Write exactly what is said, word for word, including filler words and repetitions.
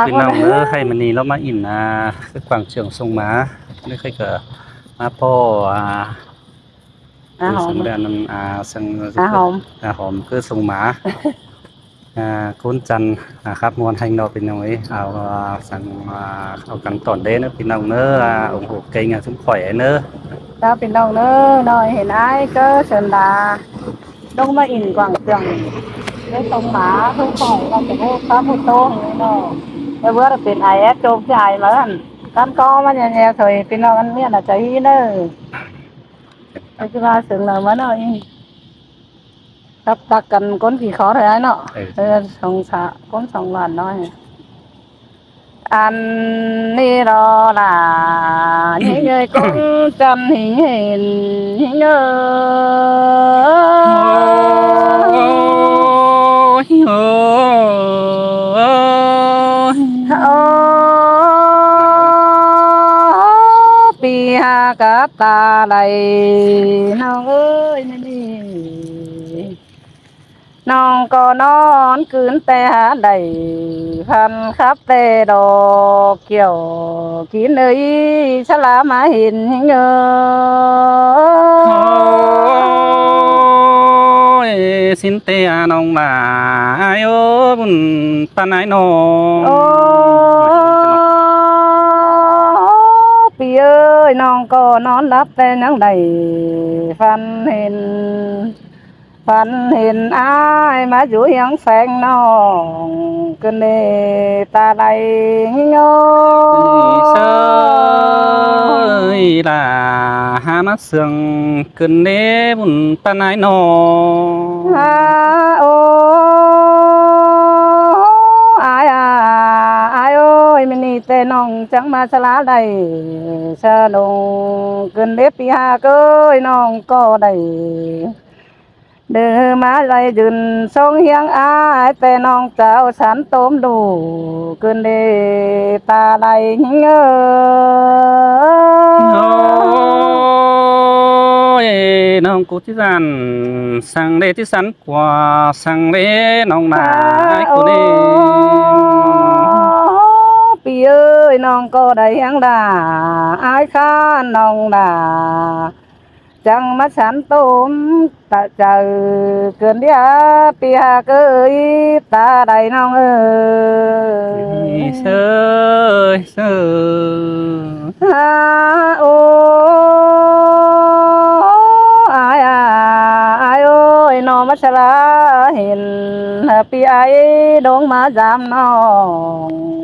ꞌPi ꞌnọng ꞌnớ, ꞌkhạy ꞌmự ꞌnị ꞌlống ꞌmá ỉn, à, ꞌcứ quảng trưởng sông Má. ꞌNị ꞌkhạy ꞌcọ ꞌmá ꞌpo, à, à, ꞌcứ hom sông đen, à, sông, à, hom, à, hom ꞌcứ sông Má. À, ꞌcốn chăn, à, khắp muôn ꞌhéng ꞌnớ ꞌpi ꞌnọng ới. Au, à, săng, à, au căn tỏn đé ꞌnớ ꞌpi ꞌnọng ꞌnớ, à, ủng hộ kênh, à, chúng khỏi ꞌnớ. Chào ꞌpi ꞌnọng ꞌnớ, ꞌnọi hên ải ꞌcứ Sơn La ꞌlống ꞌmá ỉn quảng trưởng ꞌcứ sông Má, chúng khỏi ꞌlống ꞌcứ khắp một tô ꞌnớ. Ê, bữa là pên ai ép chôm ꞌchí ai ꞌmá hẳn. Căn ꞌcọ ꞌmá nhẹ nhẹ thôi, ꞌpi ꞌnọng ăn miên là chảy hí ꞌnớ. Ê, chứ ꞌmá sớng là ꞌmá ꞌnọi. Tắp tắc căn ꞌcốn kỉ khó thôi ải ꞌnớ. Ê, ê, sông xã, ꞌcốn sông bản ꞌnọi. Ăn ꞌnị ꞌló là ꞌnhính ơi, ꞌcốn chăn ꞌnhính hên, ꞌnhính ơi. Ôi, ôi, ôi. Ơ, pi ha cắp ta đảy, ꞌnọng ơi, ꞌnị ꞌnị. ꞌNọng ꞌcọ nón ꞌcứn ꞌtẹ hả đảy, phăn khắp ꞌtẹ đo kiẻo kin ơi, sá ꞌlạ ꞌmá hên ꞌnhính ơi. Ôi, ꞌsịn ꞌtẹ ꞌnọng ꞌmá, ải ơi, bun ꞌpan ải ꞌnọng. Ơ, pi ơi, ꞌnọng ꞌcọ nón lắp ꞌtẹ ꞌnhắng đảy, phăn hên phăn hên ải ꞌmá dú hiếng pheng ꞌnọng, ꞌcứn đé ta đảy ꞌnhính ơi. Sơ ơi, là hả ꞌmá sương ꞌcứn đé bun ꞌpan ải ꞌnọng. Hả, ô, ải à, ải ơi, ꞌmự ꞌnị ꞌtẹ ꞌnọng chắng ꞌmá sá ꞌlạ đảy, sá ꞌlống ꞌcứn đé pi hả ơi, ꞌnọng ꞌcọ đảy đảy ꞌmá lai dưn sông hiếng ải, ꞌtẹ ꞌnọng chảu sắn tôm ꞌlụk, ꞌcứn đé ta đảy ꞌnhính ơi. Ôi, ꞌnọng ꞌcọ ꞌchí dản, săng đé ꞌchí sắn ꞌquá, săng đé ꞌnọng ꞌmá, ải ꞌcọ đé. Ơ, pi ơi, ꞌnọng ꞌcọ đảy hiếng đa, ải khả ꞌnọng đa. Chắng ꞌmá sắn tôm ta chaư, ꞌcứn đé pi hả ơi, ta đảy ꞌnọng ơi. Sơ ơi, sơ ơi. Hả, ô, ải à, ải ơi, ꞌnọng ꞌmá sá ꞌlạ hên, hả pi ải ꞌlống ꞌmá dăm ꞌnọng.